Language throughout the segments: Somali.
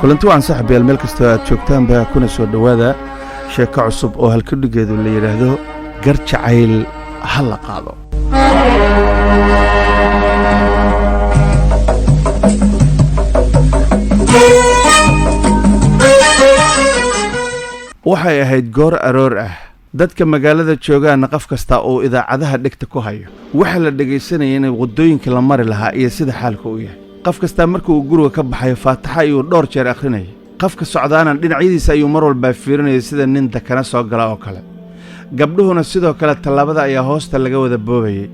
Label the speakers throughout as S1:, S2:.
S1: Kulanti waan saaxiibayaal, meel kastoo aad joogtaanba kuna soo dhowaada sheeko cusub oo halkudhigeedu la yidhaahdo Gar Jacayl Ha La Qaado. Waxay ahayd goor aroor ah. Dadka magaalada joogaana qof kasta uu idaacadaha dhegta ku hayo. Waxaa la dhegaysanaya inay waddooyinka la mari lahaa iyo sida xaalka u yahay. Qof kastaa marka uu guriga ka baxayo faataxa ayuu dhowr jeer akhrinaya. Qofka socdaana dhinacyadiisa ayuu mar walbaa fiirinaya, sida nin dakana soo gala oo kale. Gabdhuhuna sidoo kale tallaabada ayaa hoosta laga wada boobayay.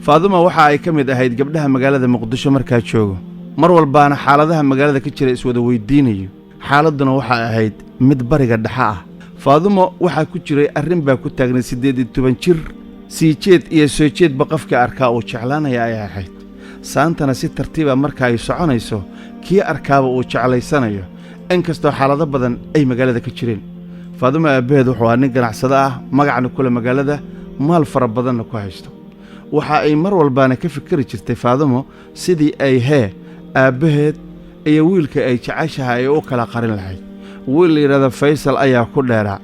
S1: Faaduma waxa ay ka mid ahayd gabdhaha magaalada Muqdisho markaa joogo, mar walbaana xaaladaha magaalada ka jira iswada weydiinayo. Xaaladduna waxay ahayd mid bariga dhexe ah. Faadumo waxaa ku jiray arrin baa ku taagnay. 18 jir, sii jeed iyo soo jeedba qofkii arkaa uu jeclaanaya ay ahayd. Saantana si tartiiba marka ay soconayso, kii arkaaba uu jeclaysanayo, inkastoo xaalado badan ay magaalada ka jireen. Faadumo aabbaheed wuxuu ahaa nin ganacsado ah, magacna kule magaalada, maal fara badanna ku haysto. Waxa ay mar walbaana ka fikeri jirtay Faadumo sidii ay hee aabbaheed iyo wiilka ay jeceshahay ay u kala qarin lahayd. Wiil la yidhahdo Faysal ayaa ku dheeraa,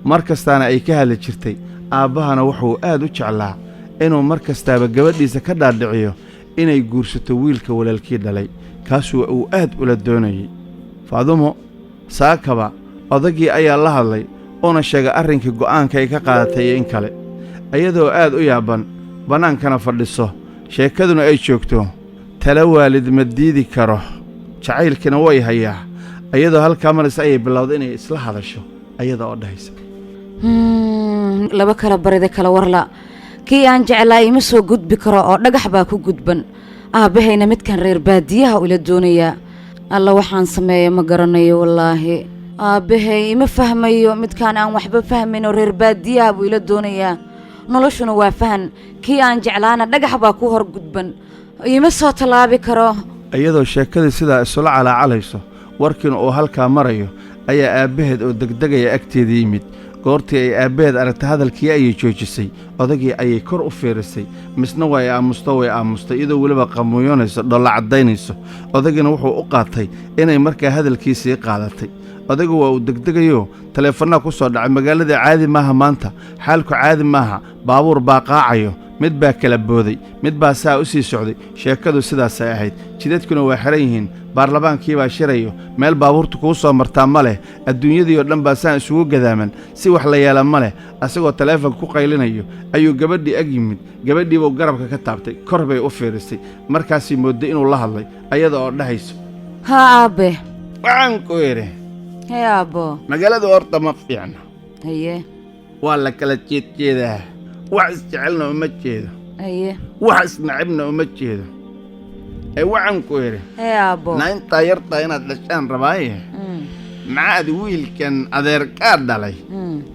S1: mar kastaana ay ka hadli jirtay. Aabbahana wuxuu aad u jeclaa inuu mar kastaaba gabadhiisa ka dhaadhiciyo inay guursato wiilka walaalkii dhalay, kaasuu uu aad ula doonayey. Faadumo saakaba odagii ayaa la hadlay, una sheegay arrinkii go'aanka ay ka qaadatay iyo in kale. Iyadoo aad u yaaban, bannaankana fadhiso, sheekaduna ay joogto, tala waalid ma diidi karo, jacaylkina way hayaa. Iyadoo halkaa maraysa ayay bilowday inay isla hadasho, ayada oo dhahaysa:
S2: Laba kala barida kala warla. Kii aan jeclaa ima soo gudbi karo oo dhagax baa ku gudban. Aabbahayna midkan reer baadiyaha ila doonayaa. Alla, waxaan sameeya ma garanayo wallaahi. Aabbahay ima fahmayo. Midkaan aan waxba fahmayn oo reer baadiyaha buu ila doonayaa. Noloshuna waa fahan. Kii aan jeclaana dhagax baa ku hor gudban, ima soo tallaabi karo.
S1: Iyadoo sheekadii sidaa isula calaacalayso, warkiina uu halkaa marayo, ayaa aabbaheed oo degdegaya agteeda yimid. Goortii ay aabbaheed aragtay, hadalkii ayay joojisay. Odagii ayay kor u fiirisay, misna way aamusto, way aamustay, iyadoo weliba qamuuyoonayso, dholla caddaynayso. Odagiina wuxuu u qaatay inay markaa hadalkiisii qaadatay. Odagu waa uu degdegayo, taleefannaa ku soo dhacay. Magaalada caadi maaha maanta, xaalku caadi maaha. Baabuur baa qaacayo, mid baa kala booday, mid baa saa u sii socday. Sheekadu sidaasay ahayd. Jidadkuna waa xihan yihiin, baarlamaankii baa shirayo, meel baabuurtu kuu soo martaa ma leh. Adduunyadii oo dhan baa saan isugu gadaaman, si wax la yeela ma leh. Asagoo taleefonka ku qaylinayo ayuu gabadhii ag yimid. Gabadhiibuu garabka ka taabtay. Kor bay u fiirisay, markaasay moodday inuu la hadlay, ayada oo dhahayso:
S2: Haa aabbe.
S1: Waxaan ku idhi,
S2: Hee aabbo.
S1: Magaaladu horta ma fiicna.
S2: Haye.
S1: Waa la kala jeedjeedaa. Wax isjecelna uma jeedo,
S2: Haye.
S1: wax isnacibna uma jeedo. Ee waxaan ku idhi,
S2: Hee aabbo.
S1: Naintaa yartaa inaad dhashaan rabaaye, maxaad wiilkan adeerkaa dhalay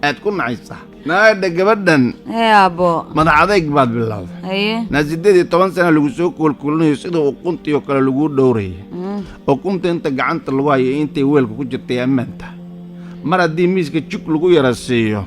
S1: aad ku nacaysaa? Naadha gabadhan.
S2: Hee aabbo.
S1: Madax adayg baad bilowday.
S2: Haye.
S1: Naa 18 sana lagu soo koolkoolinayo, sida uquntii oo kale laguu dhowraya. Ukunta inta gacanta lagu hayo, intay weelka ku jirtay ammaan tahay. Mar haddii miiska jug lagu yara siiyo,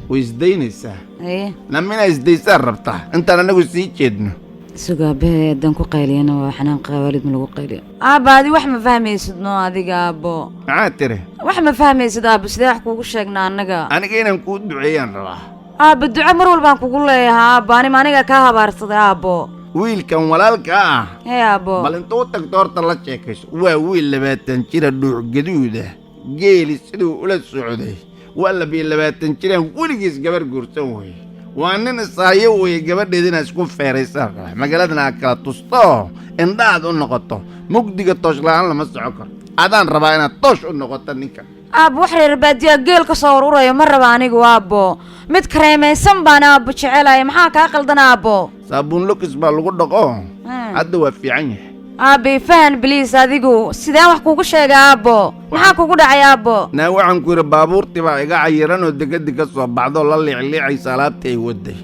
S1: way isdaynaysaa.
S2: Haye.
S1: Nama inaa isdaysaa rabtaa intaan anagu sii jeedno?
S2: Suga aabbahe, haddaan ku qayliyana waa xanaanqa. Waalid ma lagu qayliyo aabba. Adi wax ma fahmaysid no adiga aabbo.
S1: Maxaa tiri?
S2: Wax ma fahmaysid aabbo. Sidee wax kuugu sheegnaa annaga?
S1: Aniga inaan kuu duceeyaan rabaa.
S2: Aabba, duco mar walbaan kugu leeyahaa aabbo. Anima aniga kaa habaarsaday aabbo?
S1: Wiilkan walaalka ah,
S2: Hee aabbo.
S1: bal intuu tagto horta la sheekayso. Waa wiil 20 jira, dhuuc gaduuda, geeli siduu ula socday. Waa 22 jiraan, weligiis gabar guursan weye. Waa nin isaayo weye. Gabadheed inaad isku feeraysaan rabaa, magaaladana aad kala tusto, indhahaad u noqoto. Mugdiga toosh la'aan lama socon karo. Adaan rabaa inaad toosh u noqoto ninka.
S2: Aabbo, wax reer baadiyaa geel ka soo ururaya ma raba anigu aabbo. Mid kareemaysan baan aabbo jecelaya. Maxaa kaa qaldan aabbo?
S1: Saabuun Lokis baa lagu dhaqo. Hadda waa fiican yahay.
S2: Aabbe, fahan please. Adigu sideen wax kuugu sheegay aabbo? Maxaa kugu dhacay aabbo?
S1: Naa waxaan ku yidhi, baabuurtii baa iga cayiran oo degadi ka soo baxdoo la liicliicaysa alaabtii ay waday.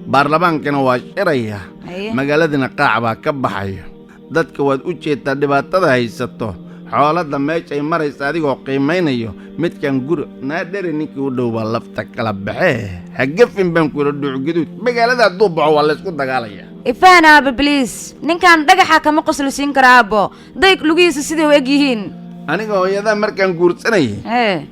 S1: Baarlamaankana waa shiraya.
S2: Haye.
S1: Magaaladina qaac baa ka baxayo. Dadka waad u jeedtaa dhibaatada haysato, xooladda meeshay maraysa. Adigoo qiimaynayo midkan guri naa dheri, ninkii u dhow baa lafta kala baxee. Hagafin baan ku yidhi, dhuucgaduud. Magaalada hadduu baxo waa laysku dagaalaya.
S2: Ifaan aabbe please. Ninkan dhagaxa kama qoslisiin kara aabbo. Dayg lugihiisa siday u eg yihiin.
S1: Aniga hooyadaa markaan guursanayay,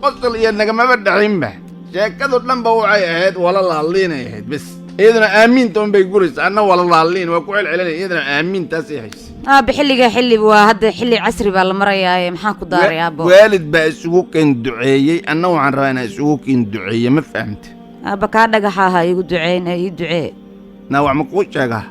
S1: qosol iyo nagamaba dhaxinba. Sheekadu dhanba waxay ahayd wala laalliinay ahayd bes. Iyaduna aamiinta un bay guraysa, anna wala laalliin waa ku celcelinaya, iyaduna aamiintaasay haysa.
S2: Aabbe, xilliga xilli waa hadda, xilli casri baa la marayaaye, maxaan ku daaray, aabbo?
S1: Waalid baa isugu keen duceeyey, anna waxaan rabaa inaan isugu keen duceeye, ma fahamte?
S2: Aabba, kaa dhagaxa ahaa iigu duceyn ee ii ducee.
S1: Naa, wax ma kuu sheegaa?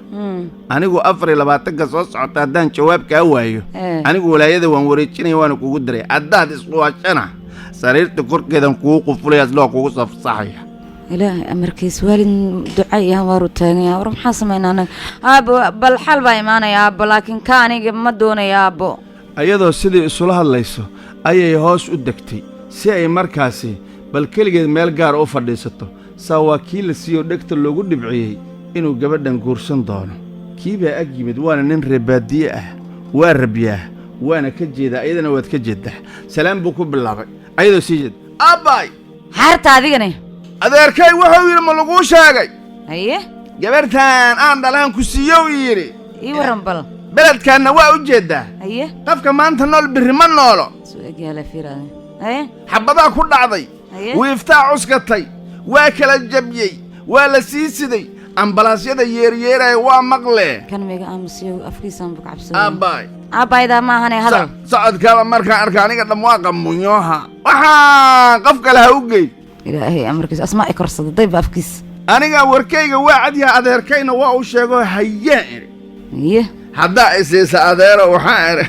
S1: Anigu 24-ka soo socota haddaan jawaab kaa waayo, anigu walaayada waan wareejinaya, waana kugu diray. Haddaad iswaashana, sariirta korkeedan kugu qufulaya, isla waa kugu soo fasaxaya.
S2: Ilaahay amarkiis, waalid duca iyo hawaaru taagan yahay. War maxaa samaynaa anaga, aabbo? Bal xal baa imaanaya, aabbo, laakiin ka aniga ma doonaya, aabbo.
S1: Ayadoo sidii isula hadlayso ayay hoos u degtay si ay markaasi bal keligeed meel gaara u fadhiisato. Saa waa kii la siiyo dhegta loogu dhibciyey inuu gabadhan guursan doono. Kii baa ag yimid, waana nin reebaadiye ah, waa rabyaa, waana ka jeedaa, ayadana waad ka jeeddaa. Salaam buu ku bilaabay ayadoo sii jeeda. Aabbaay!
S2: Xaarta adigane.
S1: Adeerkay wuxuu yidhi, ma laguu sheegay?
S2: Haye.
S1: Gabartan aan dhalaan ku siiyow yidhi.
S2: Ii warran bal.
S1: Beledkaanna waa u jeeddaa.
S2: Haye.
S1: Qofka maanta nool birri ma noolo.
S2: Suu egyaala fiiraade. Haye.
S1: Xabadaa ku dhacday.
S2: Haye.
S1: Wiiftaa cuskatay, waa kala jabiyey, waa la sii siday, ambalaasyada yeeryeeraya waa maqlee.
S2: Kan miga aamusiyo, afkiisaanba ka cabsaday.
S1: Aabbaay!
S2: Aabbaydaa maahane, hadal.
S1: Socodkaaba markaan arka aniga dham waa qamunyooha, waxaan qof kale ha u gey.
S2: Ilaahay amarkiis, asmaa i korsada dayba afkiis.
S1: Aniga warkayga waa cadyaha, adeerkayna waa u sheego, hayaan idhi.
S2: Haye.
S1: Haddaa isiisa adeero, waxaan idhi,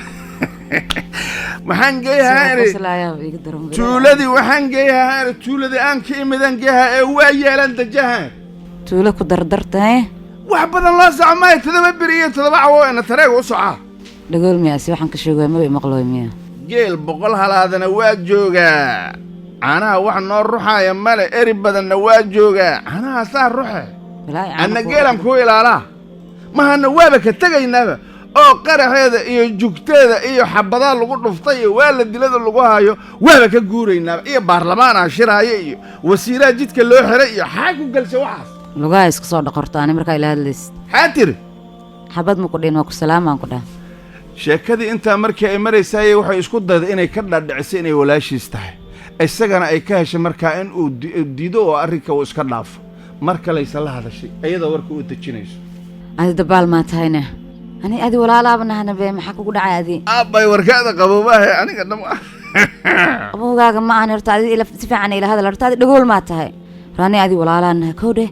S1: waxaan geeyahaa idhi
S2: Qoslayaa iga daran.
S1: Tuuladii waxaan geeyahaa idhi, tuuladii aan ka imidaan geeyahaa ee waa yeelan dajaha.
S2: Tuulo ku dardarta, haye.
S1: Wax badan loo soco maayo, 7 beri iyo 7 cawo ina tareega u socaa.
S2: Dhagool miyaasi? Waxaan ka sheegaya maba imaqlooy miya?
S1: Geel 100 halaadana waa joogaa, caanaha wax noo ruxaaya male, eri badanna waa joogaa, caanahaasaa ruxe.
S2: Walaahi caano
S1: Anna
S2: ku-
S1: geelan kuu ilaalaa mahana, waaba ka tegaynaaba oo qaraxeeda iyo jugteeda iyo xabadaa lagu dhuftay iyo waa la dilada lagu hayo, waaba ka guuraynaaba, iyo baarlamaanaa shiraaya iyo wasiiraha jidka loo xiray iyo xaa ku gelshay waxaas.
S2: Lugaha iska soo dhaqorto ani markaa ila hadlaysid.
S1: Xaa tiri?
S2: Xabad ma ku dhihin, waa ku salaamaan ku dhah.
S1: Sheekadii intaa markii ay maraysaayey, waxay isku dayday inay ka dhaadhicisay inay walaashiis tahay, isagana ay ka heshay markaa in uu diido oo arrinka uu iska dhaafo. Mar kalayse la hadashay iyadoo warka u dejinayso.
S2: Adi dabaal maa tahayne? Ani adi walaalaaba nahana be, maxaa kugu dhacay adi?
S1: Aabbay, warkaada qaboobahe aniga dham.
S2: Qabowgaaga ma ahan. Horta adi si fiican ila hadal. Horta adi dhagool maa tahay? Hor ani adi walaalaa naha, kow dheh.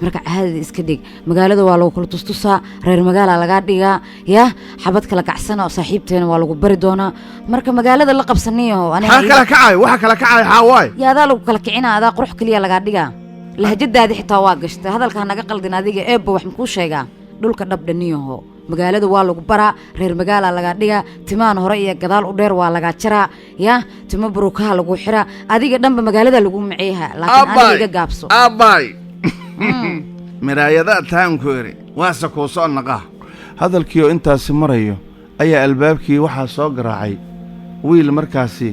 S2: Marka caadada iska dhig, magaalada waa lagu kala tustusaa, reer magaalaa lagaa dhigaa, yaa xabad kala kacsana oo saaxiibteena waa lagu bari doonaa. Marka magaalada la qabsaniyo aniga.
S1: Maxaa kala kacay? Waxa kala kacay xaa waay?
S2: Yaa, adaa lagu kala kicina, adaa qurux keliya lagaa dhigaa. Lahjadaadi xitaa waa gashtay. Hadalka ha naga qaldin adiga. Eebba, wax makuu sheegaa? Dhulka dhabdhaniyaho, magaalada waa lagu baraa, reer magaalaa lagaa dhigaa, timahan hore iyo gadaal u dheer waa lagaa jaraa, yaa timo burukaha lagu xiraa, adiga dhanba magaalada lagu maceeha, laakiin aniga iga gaabso.
S1: Aabbaay, miraayadaad tahaan ku iri, waase kuu soo naqaa. Hadalkii oo intaasi marayo ayaa albaabkii waxaa soo garaacay wiil markaasi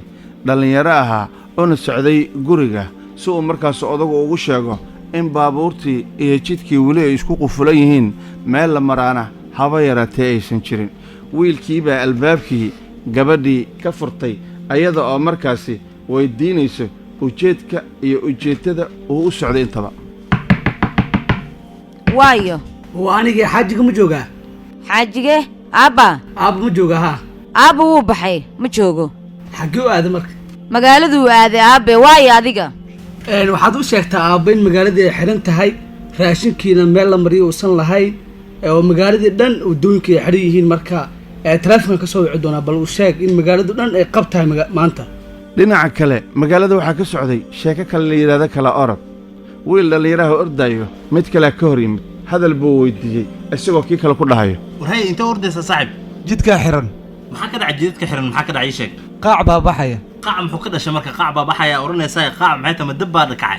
S1: dhallinyaro ahaa oona socday guriga si uu markaasi odagu ugu sheego in baabuurtii iyo jidkii weli ay isku qufulan yihiin, meel la maraana haba yaraatee aysan jirin. Wiilkii baa albaabkii gabadhii ka furtay, ayada oo markaasi weydiinayso ujeedka iyo ujeeddada uu u socday intaba.
S2: Waayo.
S3: Oo anigii, xaajiga ma joogaa?
S2: Xaajige aabba?
S3: Aabba ma joogaa haa?
S2: Aabba wuu baxay, ma joogo.
S3: Xaggee u aaday marka?
S2: Magaaladuu aaday aabbe. Waayo adiga?
S3: Waxaad u sheegtaa aabba in magaaladii ay xidhan tahay, raashinkiina meel la mariyo uusan lahayn, oo magaaladii dhan waddooyinkii ay xidhan yihiin. Marka taleefonkan ka soo wici doonaa. Bal uu sheeg in magaaladu dhan ay qab tahay maanta.
S1: Dhinaca kale magaalada waxaa ka socday sheeko kale la yidhahdo kala orod. Wiil dhallinyaraha ordayo mid kalea ka hor yimid, hadal buu weydiiyey isagoo kii kale ku dhahayo:
S4: War hay, intee ordaysa, saaxib?
S5: Jidkaa xiran.
S4: Maxaa ka dhacay jidadka xiran? Maxaa ka dhacay? Ii sheeg.
S5: Qaac baa baxaya.
S4: Qaac muxuu ka dhashay marka? Qaac baa baxaya odhanaysaa, qaac maxay tama? Dab baa kacay?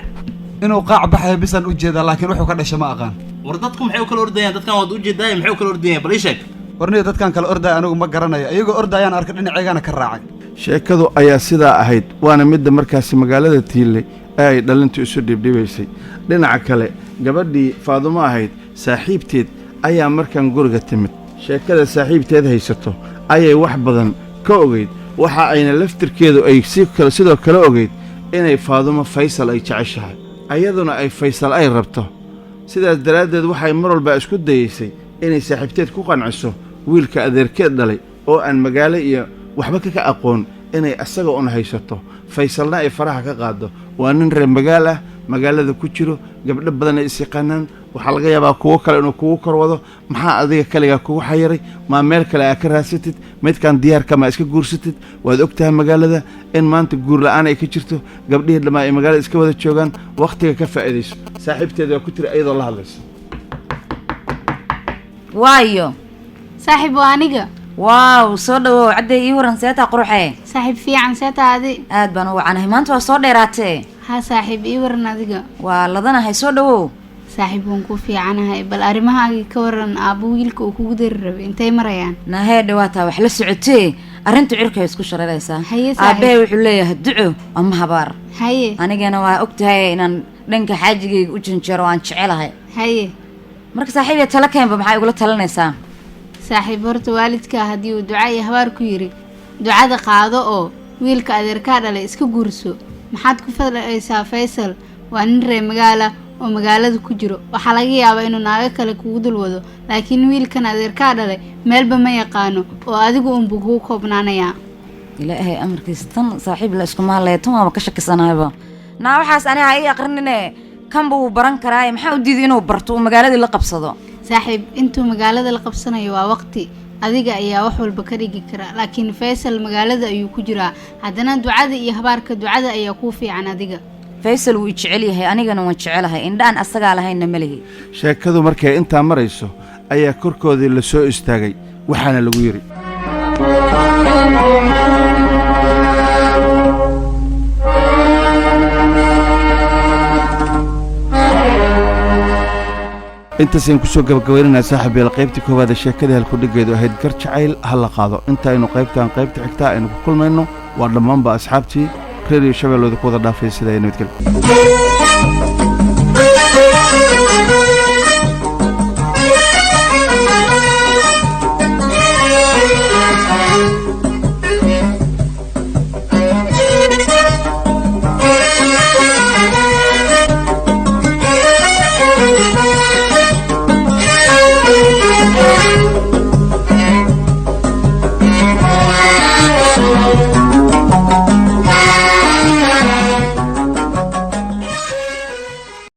S5: Inuu qaac baxaya bisaan u jeedaa, laakiin wuxuu ka dhashay ma aqaan.
S4: War dadku maxay u kala ordayaan? Dadkan waad u jeedaay, maxay u kala ordayaan? Bal ii sheeg.
S5: Warniyo, dadkan kala ordaya anigu ma garanayo. Iyagoo ordayaan arka, dhinaceygana ka raacay.
S1: Sheekadu ayaa sidaa ahayd, waana midda markaasi magaalada tiille ee ay dhalintu isu dhibdhibaysay. Dhinaca kale, gabadhii Faadumo ahayd saaxiibteed ayaa markaan guriga timid. Sheekada saaxiibteed haysato Ayay wax badan ka ogeyd. Waxa ayna laftirkeedu ay si kale sidoo kale ogeyd inay Faadumo Faysal ay jeceshahay, ayaduna ay Faysal ay rabto. Sidaas daraaddeed waxay mar walba isku dayeysay inay saaxiibteed ku qanciso wiilka adeerkeed dhalay oo aan magaalo iyo waxba kaka aqoon inay asaga un haysato, Faysalna ay faraha ka qaado. Waa nin reer magaal ah, magaalada ku jiro, gabdho badan ay is yaqaanaan. Waxaa laga yaabaa kuwo kale inuu kugu kor wado. Maxaa adiga kaligaa kugu xayiray? Maa meel kale aa ka raadsatid? Midkaan diyaarka maa iska guursatid? Waad ogtahay magaalada in maanta guur la'aan ay ka jirto, gabdhihii dhammaa ay magaalada iska wada joogaan. Wakhtiga ka faa'iidayso, saaxiibteeda waa ku tiri iyadoo la hadlaysa.
S2: Waayo.
S6: Saaxiib, waa aniga.
S2: Waaw, soo dhawow cadday. Ii waran, seetaa quruxee?
S6: Saaxiib, fiican. Seetaa adi?
S2: Aad baan u wacanahay. Maanta waa soo dheeraatee.
S6: Haa saaxiib, ii waran adiga?
S2: Waa ladanahay, soo dhawow.
S6: Saaxiib, waan ku fiicanahay. Bal arrimahaagii ka waran? Aabbo wiilka uu kugu dari rabay intay marayaan?
S2: Nahee, dhawaataa wax la socotee. Arrintu cirka isku shareeraysaa.
S6: Haye, saaxiib.
S2: Aabbahe wuxuu leeyahay duco ama habaar. Anigana waa og tahay inaan dhanka xaajigayga u janjeero, aan jecelahay. Marka saaxiib, tala keenba, maxaa igula talinaysaa?
S6: Saaxiib, horta waalidka haddii uu duca iyo habaar ku yiri, ducada qaado oo wiilka adeerkaa dhalay iska guurso. Maxaad ku fadlaysaa? Faysal waa nin reer magaala oo magaalada ku jiro. Waxaa laga yaabaa inuu naago kale kugu dul wado, laakiin wiilkan adeerkaa dhalay meelba ma yaqaano oo adigu unbuu kugu koobnaanayaa.
S2: Ilaahay amarkiis, tan saaxiib la iskuma hadlaya. Tan waaba ka shakisanahayba. Naa, waxaas aniga ha ii aqrinine. Kanba wuu baran karaaye, maxaa u diiday inuu barto, uu magaaladii la qabsado?
S6: Saaxiib, intuu magaalada la qabsanayo waa waqti. Adiga ayaa wax walba ka dhigi kara, laakiin Faysal magaalada ayuu ku jiraa. Haddana ducada iyo habaarka, ducada ayaa kuu fiican adiga.
S2: Faysal wuu i jecel yahay, anigana waan jecelahay. Indhaan asagaa lahaynna ma lihi.
S1: Sheekadu markay intaa marayso ayaa korkoodii la soo istaagay, waxaana lagu yidhi: Intaasayaan kusoo gabagabaynaynaa, saaxiibayaal, qaybtii koowaad ee sheekadii halkudhiggeedu ahayd Gar Jacayl Ha La Qaado. Intaaynu qaybtan qaybta xigtaa aynu ku kulmayno, waa dhammaanba asxaabtii Reeriyo Shabeellooda ku wada dhaafay. Sidaa nabadgelyo.